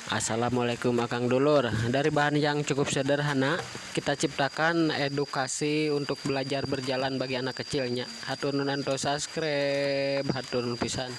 Assalamualaikum Akang Dulur. Dari bahan yang cukup sederhana, kita ciptakan edukasi untuk belajar berjalan bagi anak kecilnya. Hatur nuhun subscribe, hatur nuhun pisan.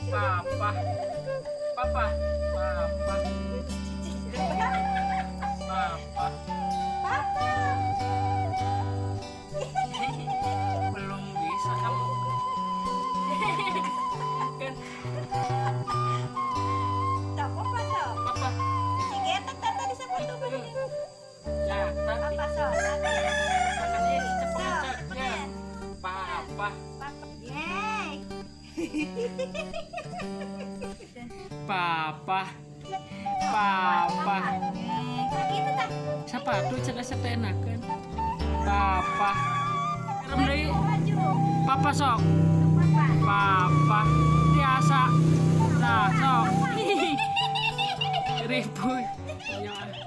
Papa. Papa. Papa. Papa. Papa. Belum bisa kamu. Kan. Sok, Papa sok. Papa. Si getek tadi sepatu begini. Ya, tadi. Papa sok. Tadi. Makanya cepet Sok, aja. Ya. cepetan. Papa. Papa. Yeay. Papa. Papa. Gitu tah. Sepatu cenah setenakeun. Papa. Serem deui. Maju. Papa sok. Papa. Papa. Tiasa. Nah, sok. Ribu. Ya.